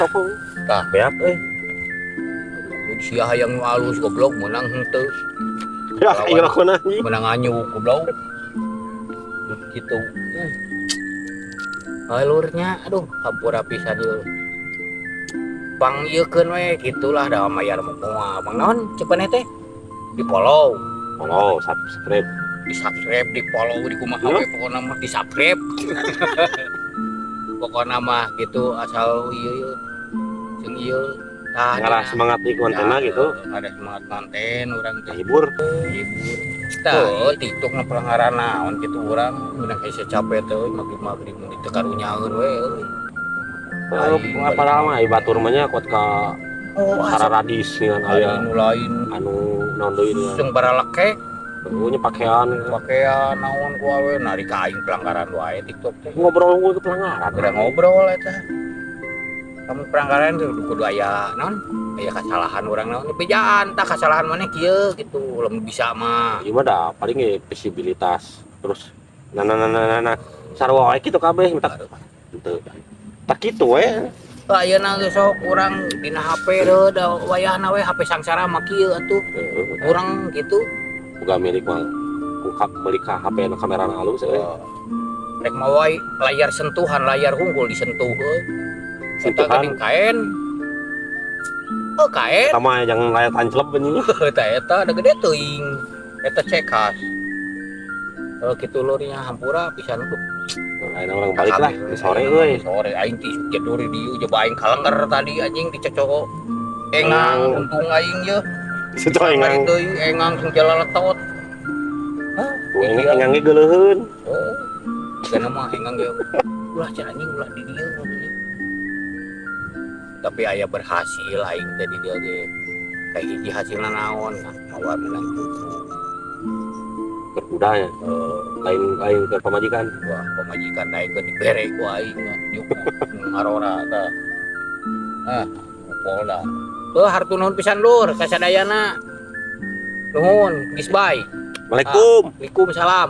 Toko. Tah. Beak euy. Sia hayang nu alus, goblok, meunang henteu. Ya aing lakona, anjing. Meunang anyuk, goblok. Gitu. Alurnya, aduh, hampura pisan ieu. Pang ieu keun we gitulah, da mayar mah moal. Pang naon cek maneh teh? Di follow, Follow, subscribe. Di subscribe, di follow, di kumaha we pokona mah di subscribe. Pokona mah gitu, asal ieu ieu. Jeung ieu tah. Ngarah semangat di kontenna gitu. Ada semangat konten urang teh. Hibur. Hibur. Tah, TikTok na pelanggaran naon gitu, urang meunang hese capek teh euy, magrib-magrib mun teu karunyaeun we euy. Oh, padahal mah ai batur mah nya kuat ka Oh, sararadis dengan aya anu lain. Anu naon deui nya. Jeung baralekek. Nya pakaian. Pakaian naon ku awe nari ka aing pelanggaran wae TikTok teh. Ngobrol unggul ke pelanggaran. Udah ngobrol eta. Kamu pelanggaran tuh kudu aya naon? Aya kesalahan urang naon bejaan tah, kasalahan maneh kieu gitu, lamun bisa mah. Ieu mah da paling ge visibilitas terus nah nah nah nah nah, nah. Sarua wae kitu kabeh minta henteu. Tak kitu we. Tah, ayeuna geus sok urang dina HP deuh, da wayahna we HP sangsara mah kieu atuh. Heeh. Urang gitu. Boga milik mah ku meuli ka HP nu kamerana halus euy. Oh. Rek mawa layar sentuhan, layar hungkul disentuh euy. Eta Sentuhan. Geuning kaen. Oh, kaen. Eta mah jangan layar tanclep, anjing. Eta eta ada gede teuing. Eta cekas. Oh gitu lur nya, hampura pisan tuh. Ayeuna urang balik lah, di sore euy. Sore aing ti jedur di dieu, coba aing kalenger tadi, anjing, dicocok engang, untung aing ye. Situ engang. Deui engang sing jalaletot. Hah? Tuh engang engangge geuleuheun. Oh. Karena mah engang ge ulah cenah, anjing, ulah di dieu ngomongnya. Tapi aya berhasil aing teh di dieu ge. Kayak hiji hasilna naon? Nah, mawa menang buku. Keur kuda nya. Lain lain ke pamajikan. Wah, pamajikan naik ke dibere ku aing mah yuk ngarora tah. Ah, Polda. Heuh, hatur nuhun pisan, lur, kasadayana. Nuhun, geus bye. Assalamualaikum. Waalaikumsalam.